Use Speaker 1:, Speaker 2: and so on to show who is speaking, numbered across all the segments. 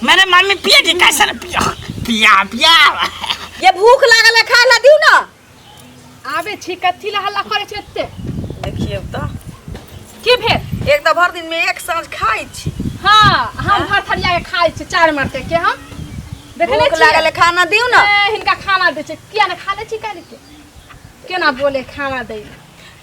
Speaker 1: मेरे मम्मी पिएगी कैसे न पियो पिया पिया।
Speaker 2: ये भूख लागल है, खाय ला दिउ ना।
Speaker 3: आबे छी कथी ला हल्ला करै छै एते?
Speaker 2: देखियौ तऽ।
Speaker 3: की भेल?
Speaker 2: एक तऽ भरि दिन में एक साँझ खाइ छी।
Speaker 3: हाँ, हम भर थरिया के खाइ छी चार मरते के हम। देखने
Speaker 2: भूख
Speaker 3: छियै?
Speaker 2: लागल है, खाना दिउ ना।
Speaker 3: ए, हिनका खाना दै छै। किया ने खा लै छी काल्हि के? केना बोले खाना दै?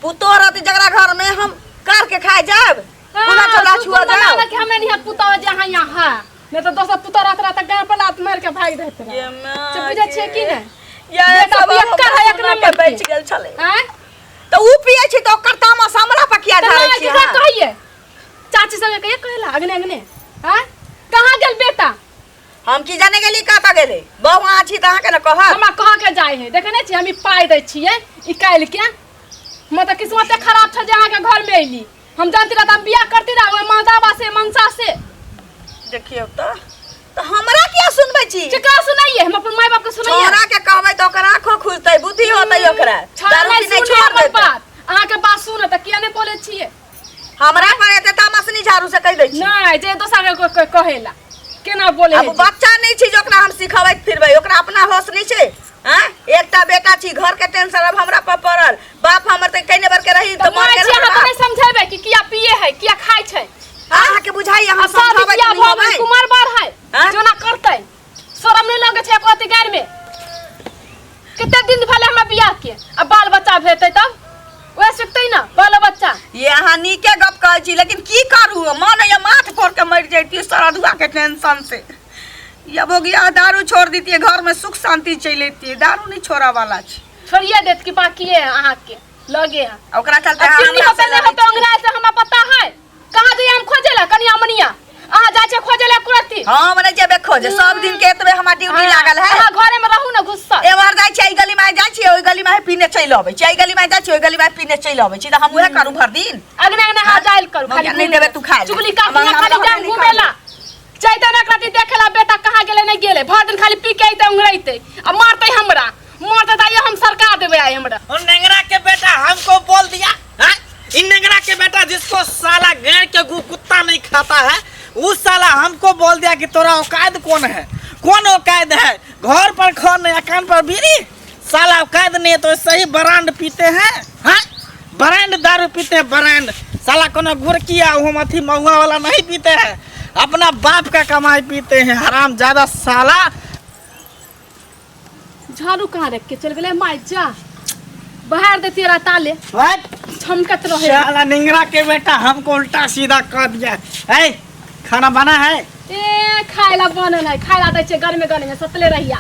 Speaker 2: पुतोह रहतै जकरा घर में हम कार के खाइ जायब। पूरा चौड़ा छुआ जाओ।
Speaker 3: कि हमें नहीं पुतोह जे अहाँ यहाँ है। नहीं तो दोसर पुतोह रहत रहत गाँव पर लात मार के भागि रहत रहे।
Speaker 2: ये माँ
Speaker 3: से बुझै छियै की नहि?
Speaker 2: ये
Speaker 3: बेटा
Speaker 2: सब
Speaker 3: पियक्कर
Speaker 2: हमरा
Speaker 3: है एक
Speaker 2: सुना के
Speaker 3: नंबर के।
Speaker 2: बचि गेल छलै।
Speaker 3: आँय?
Speaker 2: तऽ उ पियै छै तऽ ओकर तामस हमरा पर किया
Speaker 3: तऽ
Speaker 2: झाड़ै
Speaker 3: नहि
Speaker 2: छियै
Speaker 3: केकरा
Speaker 2: अहाँ?
Speaker 3: कहियै? चाची संगे कहियै कहिला अगने अगने। आँय? कहाँ गेल बेटा?
Speaker 2: हम की जाने गेली कतऽ गेलै। बहु अहाँ छी तऽ अहाँके ने कहत।
Speaker 3: हमरा कह के जाइ है। देखै नहि छियै हम ई पाइ दै छियै ई काल्हि के। हमर तऽ किस्मते खराब छल जे अहाँके घर में अयली। हम जानती रह हम बियाह करती रह ओहि मर्दाबा से मनसा से।
Speaker 2: देखियौ तऽ तऽ हमरा किया सुनबै छी?
Speaker 3: केकरा सुनाइए? हम अपन माय बाप के सुनाइए।
Speaker 2: छोरा के कहबै तऽ ओकर आँखो खुजतै, बुद्धि होतै ओकरा।
Speaker 3: छोरा
Speaker 2: दारू
Speaker 3: नहि
Speaker 2: पीनाइ
Speaker 3: सुने
Speaker 2: छोड़
Speaker 3: हमर
Speaker 2: देतै।
Speaker 3: बात। अहाँके बात सुनत तऽ किया नहि बोलै छियै?
Speaker 2: हमरा पर एते तामस नहि झाड़ू से कहि दै छी।
Speaker 3: नहि जे दोसर के कोइ कहेला केना बोले
Speaker 2: अब
Speaker 3: है?
Speaker 2: बच्चा नहि छै जे ओकरा हम सिखबैत फिरबै, ओकरा अपना होश नहि छै। आँय? एकटा बेटा छी, घर के टेंशन अब हमरा पर पड़ल। बाप हमर तऽ कइने बर के रही
Speaker 3: तऽ
Speaker 2: तऽ मर
Speaker 3: माय
Speaker 2: गेल
Speaker 3: छी
Speaker 2: हमर
Speaker 3: अहाँ तऽ
Speaker 2: बाप।
Speaker 3: नहि समझेबै कि किया पिए है किया खाइ छै।
Speaker 2: अहाँके बुझाइए हम
Speaker 3: आ शादी
Speaker 2: समझाबैत
Speaker 3: बियाह
Speaker 2: नहि
Speaker 3: भऽ गेल
Speaker 2: होबै?
Speaker 3: कुमार बार है
Speaker 2: आँय?
Speaker 3: जोना करतै शरम नहि लगै छै एको अथी गाड़ि में? कते दिन भेलै हमरा बियाह के आ बाल बच्चा भेतै तब वएह सिखतै ने बाल बच्चा।
Speaker 2: ये अहाँ नीके गप कहै छी लेकिन की करू, मन होइए माथ फोड़ के मरि जैती सरदुआ के टेंशन से। ये भोगिया दारू छोड़ दीतिए, घर में सुख शांति चलि अयतिए। दारू नहीं छोड़ा वाला छी।
Speaker 3: छोड़िए देत कि बाकी है अहाँके लगे है।
Speaker 2: ओकरा चलते
Speaker 3: अब
Speaker 2: अहाँ
Speaker 3: चिन्नी
Speaker 2: हमरा
Speaker 3: होते
Speaker 2: से
Speaker 3: नहीं
Speaker 2: लड़ै
Speaker 3: होते
Speaker 2: छी।
Speaker 3: अंगना से हमरा पता है कहाँ जाइए हम खोजे ला कनिया मनिया। अहाँ जाइ छियै खोजे ला कुरती?
Speaker 2: हम नहि जेबै खोजे, सब दिन के एतबे हमरा ड्यूटी लागल है।
Speaker 3: अहाँ घरे में रहू ना गुस्सा।
Speaker 2: एम्हर जाइ छियै, एहि गली में जाइ छियै, ओहि गली में पीने चलि अबै छियै, एहि गली में जाइ छियै, ओहि गली में पीने चलि अबै छी। तऽ हम उएह करू भरि दिन?
Speaker 3: अगने अगने अहाँ जाइल करू खाली
Speaker 2: नहि देबै तू खाय ले।
Speaker 3: चुगली काटू
Speaker 2: हम
Speaker 3: ना
Speaker 2: अंगना
Speaker 3: खाली
Speaker 2: में
Speaker 3: जाम
Speaker 2: रहबे नहि
Speaker 3: घूमेला जाइते ना एकरा देखेला बेटा कहाँ गेलै नहि गेलै। भरि दिन खाली पी के अइतै उंगरैतै आ मारतै हमरा। मारतै तऽ आइयो हम सरका देबै आइ हमरा।
Speaker 1: ओ नेंगरा के बेटा हमको बोल दिया, हाँ? इन नेंगरा के बेटा जिसको साला गाय के गु कुत्ता नहीं खाता है उस साला हमको बोल दिया कि तोरा औकात कौन है, कौन औकात है, घर पर खान नहीं कान पर बीड़ी, साला औकात नहीं है तो सही ब्रांड पीते हैं, हाँ? ब्रांड दारू पीते हैं ब्रांड। साला कोनो गुड़किया हम अथी महुआ वाला नहीं पीते हैं, अपना बाप का कमाई पीते हैं हराम ज्यादा साला।
Speaker 3: झाड़ू कहाँ रख के चल गेलै माय? जा बाहर देती रहा ताले
Speaker 1: What?
Speaker 3: छमकत रहे।
Speaker 1: साला निंगरा के बेटा हमको उल्टा सीधा कर दिया। ए, खाना बना है?
Speaker 3: ए खाए ला बनल है, खाए ला दै छै गरमे गरमे सतले रहिया।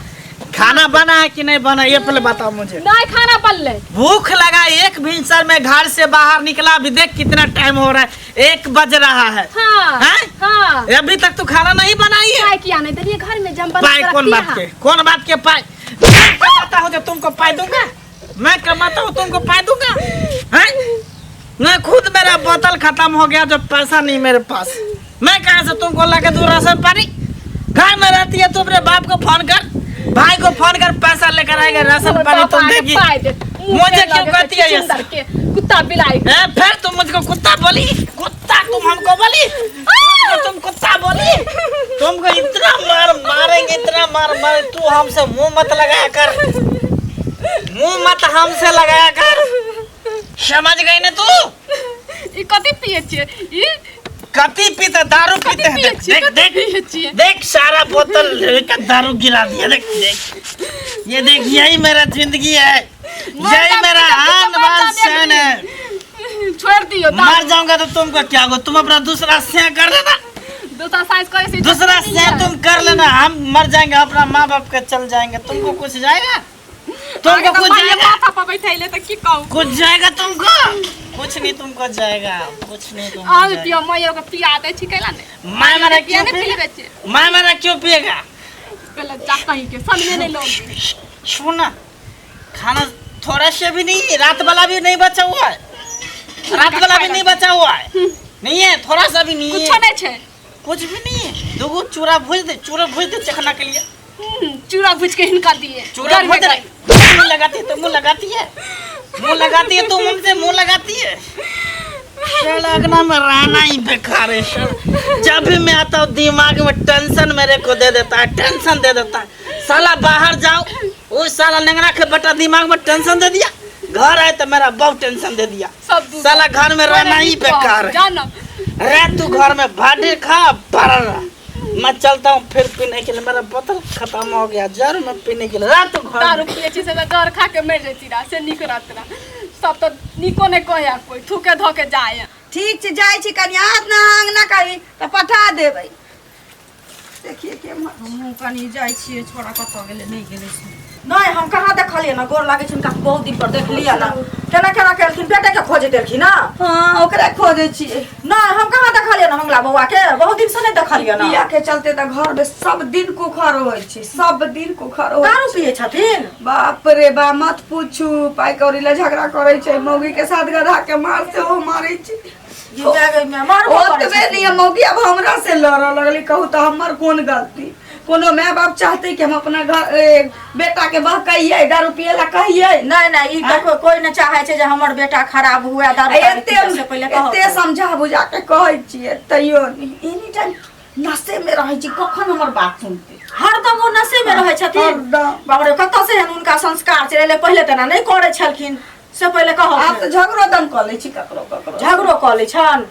Speaker 1: खाना बना है कि नहीं बना ये पहले बताओ मुझे।
Speaker 3: नहीं खाना बनले।
Speaker 1: भूख लगा, एक भिनसर में घर से बाहर निकला, अभी देख कितना टाइम हो रहा है, 1 बज रहा है।
Speaker 3: हाँ,
Speaker 1: हैं?
Speaker 3: हाँ।
Speaker 1: अभी तक तू खाना नहीं बनाई है।
Speaker 3: पाई किया नहीं देलिए घर में जम बना
Speaker 1: पाई
Speaker 3: के
Speaker 1: कौन
Speaker 3: रखती
Speaker 1: बात
Speaker 3: है।
Speaker 1: के, कौन बात के पाई? मैं कमाता हूँ तो तुमको पाई दूंगा, मैं कमाता हूँ तुमको पाई दूंगा, हैं? मैं खुद मेरा बोतल खत्म हो गया जो पैसा नहीं मेरे पास, मैं कहाँ से तुमको ला के दूं राशन पानी? घर में रहती है तो अपने बाप को फोन कर, भाई को फोन कर, पैसा लेकर आएगा राशन पानी तुम देगी।
Speaker 3: पाई दे। मुंह
Speaker 1: मुझे
Speaker 3: पे
Speaker 1: क्यों
Speaker 3: लगे
Speaker 1: कहती है ये
Speaker 3: चुंदर के कुत्ता बिलाई?
Speaker 1: ए, फिर तुम मुझको कुत्ता बोली, कुत्ता तुम हमको बोली, तुमको तुम कुत्ता बोली, तुमको इतना मार मारेंगे, इतना मार मारे, तू हमसे मुंह मत लगाया कर, मुंह मत हमसे लगाया कर, समझ गई ना तू?
Speaker 3: ई कथी पिए छियै? ई
Speaker 1: कथी पीते? दारू पीते हैं।
Speaker 3: पिए
Speaker 1: देख,
Speaker 3: छियै?
Speaker 1: देख,
Speaker 3: कथी
Speaker 1: देख,
Speaker 3: पिए छियै?
Speaker 1: देख सारा बोतल का दारू गिरा दिया, देख, देख, ये देख, यही मेरा जिंदगी है, यही मेरा आन बान शान है।
Speaker 3: छोड़ दियो,
Speaker 1: मर जाऊंगा तो तुमको क्या होगा? तुम अपना दूसरा से कर लेना,
Speaker 3: दूसरा साइज करे से
Speaker 1: दूसरा से तुम कर लेना, हम मर जाएंगे अपना माँ बाप के चल जाएंगे, तुमको कुछ जाएगा? तुमको कुछ जाएगा?
Speaker 3: माथा पर बैठैले त की कहू?
Speaker 1: कुछ जाएगा तुमको? कुछ नहीं तुमको जाएगा, कुछ नहीं तुमको
Speaker 3: आज
Speaker 1: जाएगा।
Speaker 3: पियो मैया के पिया दै छी कैला ने?
Speaker 1: माय मारा
Speaker 3: पिया
Speaker 1: क्यों
Speaker 3: ने
Speaker 1: पिएगा?
Speaker 3: पिलबै छी।
Speaker 1: माय मारा क्यों पिएगा?
Speaker 3: पहले जा कहीं के सनमे नहीं लोगे।
Speaker 1: सुना खाना थोड़ा से भी नहीं, रात वाला भी नहीं बचा हुआ है, रात वाला भी नहीं बचा हुआ है, नहीं है थोड़ा सा भी नहीं
Speaker 3: कुछ
Speaker 1: है,
Speaker 3: नहीं छे,
Speaker 1: कुछ भी नहीं है। दूगो चूरा भूज दे, चूरा भूज दे चखना के लिए।
Speaker 3: चूरा भूज के हिनका दिए।
Speaker 1: चूरा
Speaker 3: घर में
Speaker 1: भूज दे।
Speaker 3: गई।
Speaker 1: मुंह लगाती है तो मुंह लगाती है, मुंह लगाती है तो मुंह से मुंह लगाती है। साला अगना में रहना ही बेकार है साला। जब भी मैं आता हूँ दिमाग में टेंशन मेरे को दे देता है, टेंशन दे देता है। साला बाहर जाओ वो साला नेंगरा के बेटा दिमाग में टेंशन दे दिया, घर आए तो मेरा बहुत टेंशन दे दिया।
Speaker 3: सब दूर।
Speaker 1: साला घर में रहना ही बेकार है।
Speaker 3: जाना
Speaker 1: रह तू घर में, भाटी खा भरा रह। मैं चलता हूँ फिर पीने के लिए, मेरा बोतल खत्म हो गया जरूर मैं पीने के लिए। रह तू घर
Speaker 3: दारू
Speaker 1: में।
Speaker 3: पिए छी से तऽ जर खा के मरि जैती रह से नीक रहत रह। सब तऽ नीको नहि कहै कोइ, थूके धऽ के जाय।
Speaker 2: ठीक छै, जाइ छी कनि हाथ ना आंगना करी तऽ पठा देबै। देखिए के
Speaker 4: हमहूँ कनि जाइ छियै, छोरा कतऽ गेलै नहि गेलै से। नहि हम कहाँ देखलियै ना, गोर लागै छै हुनका, बहुत दिन पर देखलियै ना। केना केना केलखिन, बेटे के खोजैत एलखिन ना?
Speaker 2: हाँ ओकरे खोजै छियै।
Speaker 4: नहि हम कहाँ देखलियै ना मंगला बौआ के, बहुत दिन से नहि देखलियै ना।
Speaker 2: बियाह के चलते तऽ घर में सब दिन कुखर होइ छै, सब दिन कुखर होइ
Speaker 4: दारू पियै छथिन?
Speaker 2: बाप रे बा मत पूछू, पाइ कौड़ी ला झगड़ा करै छै, मौगी के साथ गधा के मार सेहो मारै छै। ओतबे नहि मौगी अब हमरा से लड़ऽ लगली। कहू तऽ हमर कोन गलती? कोनो माय बाप चाहते कि हम अपना घर बेटा के बहकैयै, दारू पिए ला कहियै?
Speaker 4: नहि नहि ई तऽ कोई नहि चाहे छै जे हमर बेटा खराब हुए दारू
Speaker 2: एते
Speaker 4: से पहिले कहू।
Speaker 2: एते समझा बुझा के कहै छियै तैयो नहि, एनी टाइम नशे में रहै छी, कखन हमर बात सुनते?
Speaker 4: हरदम ओ नशे में रहै छथिन।
Speaker 2: हरदम।
Speaker 4: बाप रे कतऽ से एहन हुनका संस्कार छै, एलै पहिले तेना नहि करै छलखिन से पहिले कहू।
Speaker 2: आब तऽ झगड़ो दम कऽ लै छी ककरो ककरो।
Speaker 4: झगड़ो कऽ लै छनि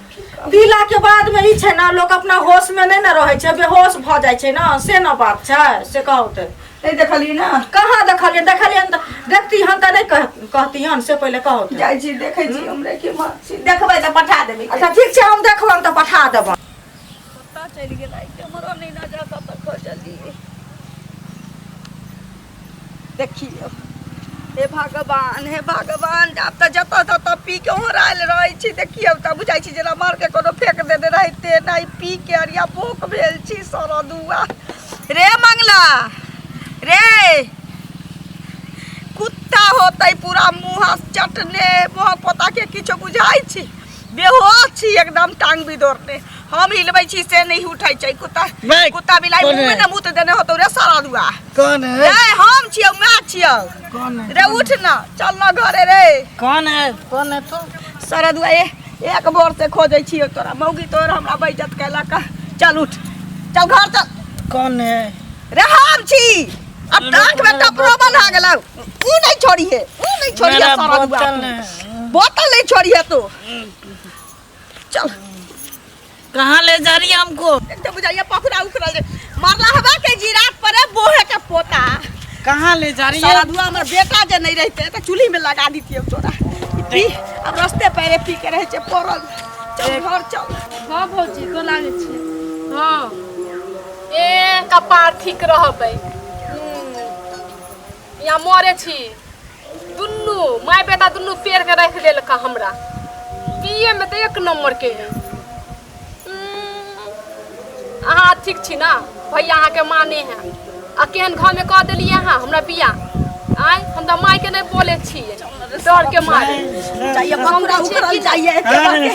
Speaker 4: पीला के बाद में। ई छै ने लोक अपना होश में नहि ने रहै छै, बेहोश भऽ जाइ छै ने, से ने बात छै। से कहू तऽ
Speaker 2: नहि देखलियै ना?
Speaker 4: कहाँ देखलियै? देखलियै तऽ देखती हन तऽ नहि कहती हन, से पहिले कहू तऽ।
Speaker 2: जाइ छी देखै छी हमरे के मार छी, देखबै तऽ पठा देबै।
Speaker 4: अच्छा ठीक छै, हम देखबनि तऽ पठा देबनि।
Speaker 2: कतऽ चलि गेलै केम्हरो नहि न जा कतऽ खोजलियै। देखियौ हे भगवान, हे भगवान, आब तऽ जतऽ ततऽ पी के ओहरायल रहै छी। देखियौ तऽ बुझाइ छी जेना मार के कोनो फेंक देने रहिते नहि। पी के अरिया बोक भेल छी सरदुआ। रे मंगला रे, कुत्ता होतै पूरा मुँह चटने, मुँह पोता के किछो बुझाइ छी, बेहोश छी एकदम टांग बिदोरने। हम हिलबै छी से नहि उठै छै कुत्ता।
Speaker 1: भाई,
Speaker 2: कुत्ता बिलाइ
Speaker 1: कौन
Speaker 2: मुँह में
Speaker 1: है?
Speaker 2: ने मुत देने होतौ रे सरदुआ।
Speaker 1: कौन है?
Speaker 2: रे हम छियौ, माय छियौ।
Speaker 1: कौन है?
Speaker 2: रे उठ ना, चल ना घरे रे।
Speaker 1: कौन है? कौन है तू?
Speaker 2: सरदुआ ए एक बोर से खोजै छियौ तोरा, मौगी तोर हमरा बेइज्जत कैलक। चल उठ, चल घर चल।
Speaker 1: कौन है?
Speaker 2: रे हम छी। अब टांग में टपरो बन्हा गेलौ। ऊ नहीं छोड़िहे, ऊ नहीं छोड़िहे
Speaker 1: मेरा
Speaker 2: सरदुआ।
Speaker 1: बोतल है।
Speaker 2: बोतल नहीं छोड़िहे तू, चल।
Speaker 1: कहाँ ले जा रही है हमको?
Speaker 2: एक तो बुझाइए पखुरा उखड़ल जे मरला हवा के जिरात पर है बोहे के पोता।
Speaker 1: कहाँ ले जा रही है?
Speaker 2: सरदुआ हमर बेटा जे नहीं रहते तऽ चूल्ही में लगा दितियै तोरा। ई पी अब रस्ते पैरे पी के रहै छै पड़ल। चल घर चल।
Speaker 3: हँ भौजी गोर लागै छी। हँ ए कपार ठीक रहबै। यहाँ मरे छी दुनू माय बेटा, दुनू पेड़ के राखि लेलक हमरा। पिए में तऽ एक नंबर के है। अहाँ ठीक छी ना भैया? अहाँके माने है आ केहन घर में कऽ देलियै अहाँ हमरा बियाह? आँय हम तऽ मायके नहि बोलै छियै डर के मारे।
Speaker 2: जाइए पखुरा उखड़ल जाइए एते बड़के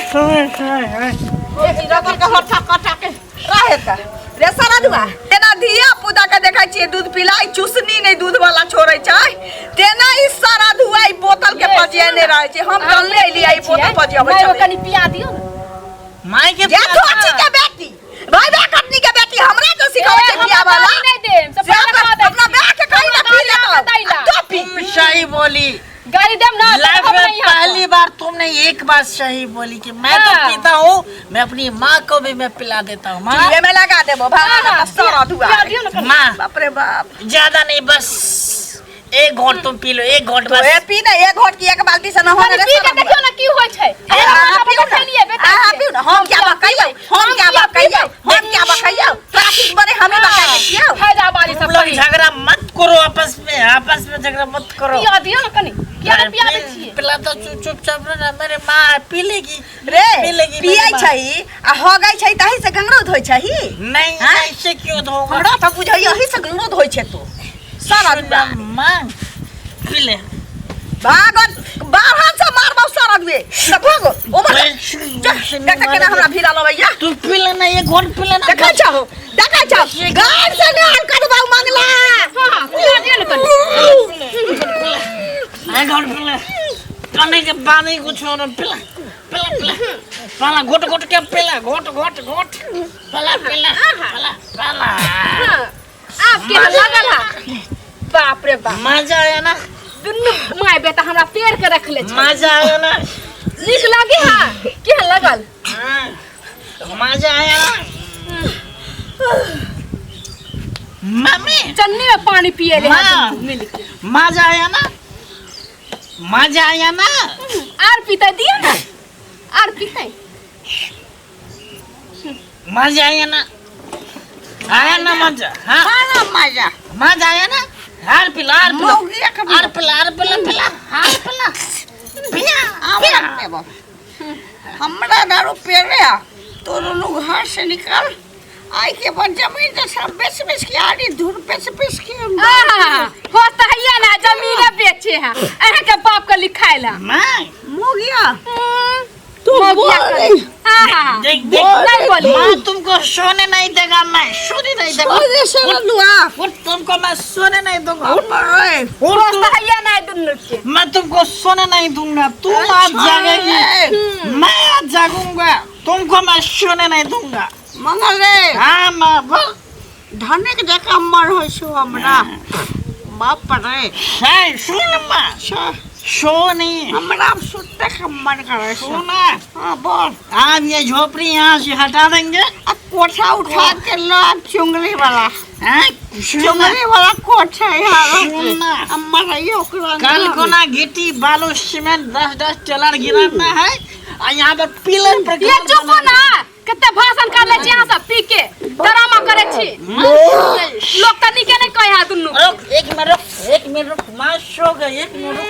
Speaker 3: भौजी रखै
Speaker 2: के हट्ठा कट्ठा के रहे त रे सरदुआ। तेना धिया पुता के देखै छियै दूध पिलाई चूसनी नहि दूध वाला छोड़ै छै, तेना ई सरदुआ ई बोतल के पजियने रहै छै। हम डलने एलियै ई बोतल पजियबै
Speaker 3: माय
Speaker 2: छलै।
Speaker 3: कनि पिया दियौ ने।
Speaker 1: माय के
Speaker 2: जे थोची के बेटी, भाई बे कटनी के बेटी हमरा जो सिखाबै छै
Speaker 3: ए,
Speaker 2: पिया
Speaker 3: हमरा
Speaker 2: वाला
Speaker 3: गाली नहि देब, से
Speaker 2: से
Speaker 3: पहिले कह दै
Speaker 2: अपना
Speaker 3: छी।
Speaker 2: बे के कही ना पी
Speaker 3: हमरा गाली
Speaker 2: लेतौ।
Speaker 3: दैला।
Speaker 2: आ तो पी।
Speaker 1: तुम सही बोली।
Speaker 3: गाली देब ना तऽ
Speaker 1: लाइफ
Speaker 3: हम
Speaker 1: में
Speaker 3: नहीं यहाँ
Speaker 1: पहली बार तुमने एक बात सही बोली कि मैं तो
Speaker 3: हाँ।
Speaker 1: पीता हूँ, मैं अपनी माँ को भी मैं पिला देता हूँ। माँ
Speaker 2: चूल्हे में लगा देबो भाई
Speaker 3: हाँ, हाँ,
Speaker 2: सरदुआ।
Speaker 3: पिया दियौ ने कनि।
Speaker 1: माँ
Speaker 2: बाप रे बाप,
Speaker 1: ज्यादा नहीं, बस एक घोट तुम पी लो, एक घोट
Speaker 2: तो
Speaker 1: बस।
Speaker 2: ए पी ना एक घोट की एक बाल्टी से न होने
Speaker 3: कनि
Speaker 2: रे
Speaker 3: पी के
Speaker 2: सरदुआ।
Speaker 3: देखियौ ने की होइ छै।
Speaker 2: अरे अहाँ पियू ना,
Speaker 3: खेलियै बेटा
Speaker 2: अहाँ
Speaker 3: के।
Speaker 2: पियू ना, हम क्या बकैयौ, हम क्या बकैयौ, हम क्या बकैयौ, तोरा किछु बने हमे बकाइ छियौ।
Speaker 3: फायदा वाली
Speaker 1: तुम
Speaker 3: सब
Speaker 1: लोग
Speaker 3: करी।
Speaker 1: झगड़ा मत करो आपस में, आपस में झगड़ा मत करो।
Speaker 3: पिया दियौ ने कनि, किया नहि पिया दै छियै?
Speaker 1: पिला तो चुप चुपचाप रहो ना, मेरे माँ पी लेगी।
Speaker 2: रे
Speaker 1: पी लेगी मेरी
Speaker 2: पियै
Speaker 1: माँ।
Speaker 2: छै आ हगै छै तही से गंगरोध होइ छै।
Speaker 1: नहीं
Speaker 2: हाँ?
Speaker 1: ऐसे क्यों धोगा?
Speaker 2: हमरा तऽ बुझैया एही से गंगरोध होइ छै तू सरदुआ।
Speaker 1: माँ पी ले।
Speaker 2: भागल बाहर से मारबौ सरदुए तऽ भागो ओमर। देख केना हमरा भीड़ा लबैया।
Speaker 1: तू पी लेना, एक घोट पी लेना।
Speaker 2: देखै छहो, देखै छहो, गाड़ से निहाल करबौ मंगला।
Speaker 3: हँ पिया दियौ ने कनि।
Speaker 1: एक घोट पी ले, पानी के पानी कुछ और पिला पिला पिला पाला, घोट घोट के पिला, घोट घोट घोट। पला पला पला पला।
Speaker 3: हाँ, आब के लगल हा? बाप रे बाप।
Speaker 1: मजा आया ना?
Speaker 3: दुनू माय बेटा हमरा पेड़ के रखले छै।
Speaker 1: मजा आया ना?
Speaker 3: नीक लागे हा? केहन लगल?
Speaker 1: हाँ, मजा आया ना मम्मी?
Speaker 3: चन्नी में पानी पिए ले
Speaker 1: माँ।
Speaker 3: मिल के।
Speaker 1: मजा आया ना? मजा आया ना?
Speaker 3: आर पीते दियो ना, आर पीते।
Speaker 1: मजा आया ना? आया ना मजा? हाँ।
Speaker 5: बड़ा मजा।
Speaker 1: मजा आया ना? हार पिला, हार पिला।
Speaker 5: मौगिया के
Speaker 1: हार पिला, हार पिला, पिला, हार पिला, पिया।
Speaker 5: हमरा पेबो, हमरा दारू पियले आ तोरो लोग घर से निकल आई के बाद जमीन तो सब बेच बेच के आड़ी धूर बेच बेच के हम।
Speaker 3: आहा, होता है ना जमीन बेचे है अहाँ के बाप के लिखाइल है।
Speaker 1: माँ।
Speaker 5: मौगिया
Speaker 3: तू
Speaker 5: बोल रही।
Speaker 3: आहा,
Speaker 1: देख देख।
Speaker 3: नहीं बोली।
Speaker 1: माँ, तुमको सोने नहीं देगा, मैं सोने नहीं देगा।
Speaker 5: छोड़ दे सारा लुआ।
Speaker 1: उठ, तुमको मैं सोने नहीं दूंगा। उठ,
Speaker 5: रे।
Speaker 1: उठ।
Speaker 3: होता है ना दुनू के।
Speaker 1: मैं तुमको सोने नहीं दूंगा। तुम आज जागेगी, मैं आज जागूंगा, तुमको मैं सोने नहीं दूंगा।
Speaker 5: मंगल रे।
Speaker 1: हाँ माँ, बोल।
Speaker 5: धनिक जकाँ मर होइ छौ हमरा बाप रे।
Speaker 1: है, सुन माँ, सो नहीं।
Speaker 5: हमरा आब सुते के मन करे छौ।
Speaker 1: सुना।
Speaker 5: हाँ, बोल।
Speaker 1: आज ये झोपड़ी यहाँ से हटा देंगे।
Speaker 5: आ कोठा उठा के लो आब चुंगली वाला।
Speaker 1: हैं? सुन ना।
Speaker 5: चुंगली वाला कोठा यहाँ।
Speaker 1: सुन ना।
Speaker 5: मरैयो ओकरा।
Speaker 1: कल को ना गिट्टी बालू सीमेंट 10 10 टेलर गिराना है और यहाँ पर पिलर पर
Speaker 3: ये चुप हो ना, कते भाषण कर ले छी अहाँ सब पी के ड्रामा करे छी। लोग त नीके नहीं कहे हा दुनू।
Speaker 1: रुक, एक मिनट रुक, एक मिनट रुक, माँ सो गई, एक मिनट रुक,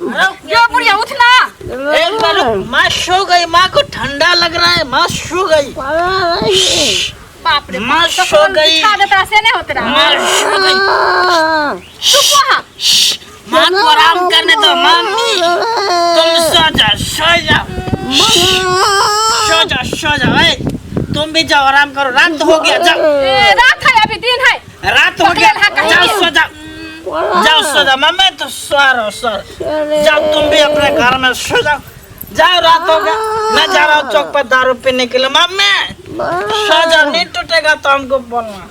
Speaker 1: रुक।
Speaker 3: यो बुढ़िया, उठ ना।
Speaker 1: एक मिनट रुक, माँ सो गई, माँ को ठंडा लग रहा है, माँ सो गई।
Speaker 3: बाप रे।
Speaker 1: माँ सो गई।
Speaker 3: बिछा देता से नहीं होत रहा।
Speaker 1: माँ सो गई।
Speaker 3: चुप हो हा।
Speaker 1: माँ को आराम करने दो। मम्मी, तुम सो जाओ, सो जाओ, सो जाओ, सो जाओ। ए, तुम भी जाओ, आराम करो, रात हो गया, जाओ।
Speaker 3: ए, रात है अभी दिन है?
Speaker 1: रात हो गया।
Speaker 3: पकड़ेल है कहीं
Speaker 1: जाओ
Speaker 3: के।
Speaker 1: सो जाओ, जाओ सो जाओ। मम्मी तो सो रहो, सो रहो। जाओ, तुम भी अपने घर में सो जाओ, जाओ, रात हो गया। मैं जा रहा हूँ चौक पर दारू पीने के लिए। मम्मी, सो जाओ, नींद टूटेगा तो हमको बोलना।